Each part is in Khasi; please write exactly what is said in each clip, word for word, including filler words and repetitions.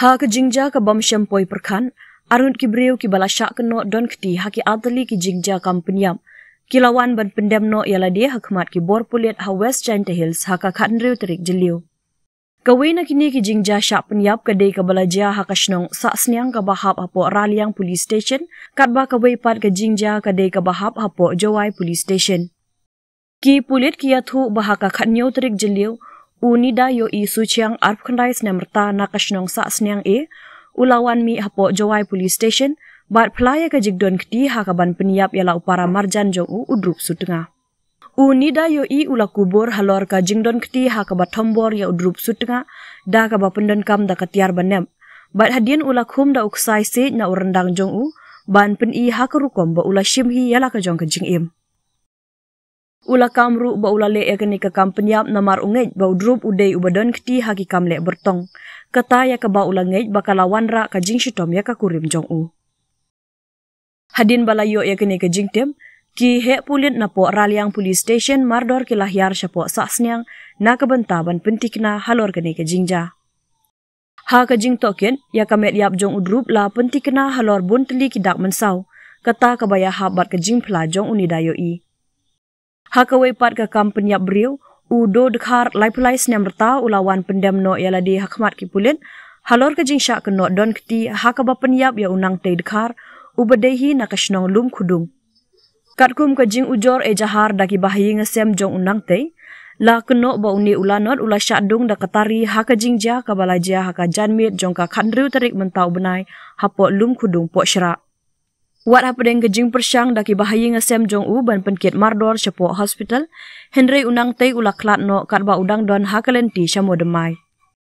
Ha ka jingjia ka bym shym poi pyrkhat, arngut ki briew kiba la shah kynnoh don kti ha ki artylli ki jingjia kam pynïap ki la wan ban pyndem noh ïa lade ha khmat ki bor pulit ha West Jaintia Hills ha ka khathynriew tarik Jylliew. Kawei na kine ki jingjia shah pynïap ka dei kaba la jia ha ka shnong Sahsniang kaba hap hapoh Raliang Police Station, katba kawei pat ka jingjia ka dei kaba hap hapoh Jowai Police Station. Ki pulit ki ïathuh ba ha ka khathynñiew tarik Jylliew, u Nidaïohi Suchiang, arphew khyndai snem rta, na ka shnong Sahsniang A, u la wan mih hapoh Jowai Police Station bad phla ïa ka jingdon kti ha kaban pynïap ïa la u para marjan jong u, u Drup Sutnga. U Nidaïohi u la kubur halor ka jingdon kti ha kaba thombor ïa u Drup Sutnga da kaba pyndonkam da ka tiar ba nep. Bad hadien u la khum da u ksai siej na u ryndang jong u ban pyni ha ka rukom ba u la shim hi ïa la ka jong ka jingim. U la kam ruh ba u la leh ïa kane ka kam pynïap namar u ngeit ba u Drup u dei uba don kti ha ki kam leh byrtong, kata ïa kaba u la ngeit ba ka la wanrah ka jingshitom ïa ka kurim jong u. Hadien ba la ïoh ïa kane ka jingtip, ki heh pulit napoh Raliang Police Station mardor ki la hiar shapoh Sahsniang na ka bynta ban pyntikna halor kane ka jingjia. Ha ka jingtohkit, ïa ka met ïap jong u Drup la pyntikna halor bun tylli ki dak mynsaw, kata kaba ïahap bad ka jingphla jong u Nidaïohi. Ha kawei pat ka kam pynïap briew, u Dodkhar, laiphew lai snem rta, u la wan pyndem noh ïa lade ha khmat ki pulit halor ka jingshah kynnoh don kti ha kaba pynïap ïa u Nangtei Dkhar, uba dei hi na ka shnong Lumkhudung. Katkum ka jingujor ejahar da ki bahaïing hasem jong u Nangtei, la kynnoh ba une u Lanot u la shah dung da ka tari ha ka jingjia kaba la jia ha ka janmiet jong ka khathynriew tarik mynta u bnai hapoh Lumkhudung Pohshrah. Wat hapdeng ka jingpyrshang da ki bahaïing hasem jong u ban pynkit mardor shapoh hospital, hynrei u Nangtei u la khlad noh katba u dang don ha ka lynti sha Mawdymai.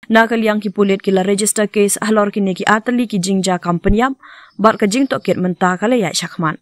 Na ka liang ki pulit ki la register case halor kine ki artylli ki jingjia kam pynïap, bad ka jingtohkit mynta ka la ïaid shakhmat.